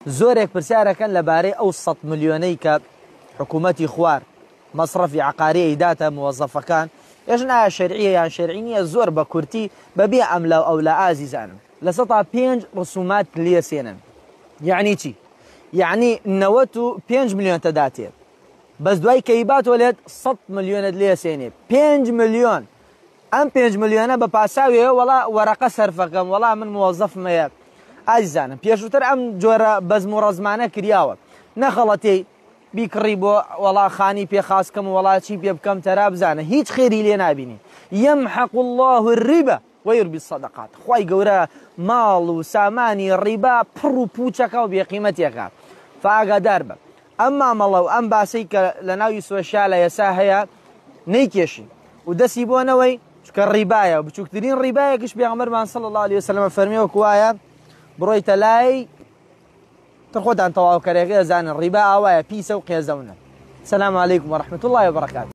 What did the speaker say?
زۆرێک پرسیارەکەن لەبارەی ئەو سەد ملیۆنەی کە حکوومەتی خوار مەسرەفی عەقاری ئەیداتە موەزەفەکان ئێژن ئایا شەرعیە یان شەرعی نییە زۆر بە کورتی بەبێ ئەملا و ئەولا ئازیزانم 5% ڕسومات لێسێنن یعنی چی یعنی 95 ملیۆن تەداتێ بەس دوای کە ئیباتۆ لێت 100 ملیۆنت لێسێنێ 5 ملیۆن ئەم 5 ملیۆنە بە پاساوێ وەڵا وەرەقە سەرفەکەم وەڵا من موەزەفم هەیە ئازیزانم پێشووتر ئەم جۆرە بەزم و ڕەزمانە کریاوە نەخەڵەتێی بیکڕی بۆ وەڵا خانی پێ خاس کەم و وەڵا چی پێ بکەم تەرا بزانە هیچ خێری لێ نابینی یمحق الله الربا ويربي الصدقات خوای گەورە ماڵ و سامانی ڕیبا پڕ و پوچەکە و بێقیمەتێکە فئاگادار بە ئەم مامەڵە و ئەم باسەی کە لە ناوی سۆشیالە یەسا هەیە نەیکێشی و دەسی بۆ نەوەی چکە ڕیبایە بچووکترین ڕیبایەکش پێغەمبەرمان صلی الله علیه وسلم فەرمی وەکو وایە بڕۆیتە لای تر خۆتان تەواوکەرەکە ئەزانن ڕیبا ئاوایە پیسە و قێزەونە. سلام علیکم ورحمة الله وبرکاته.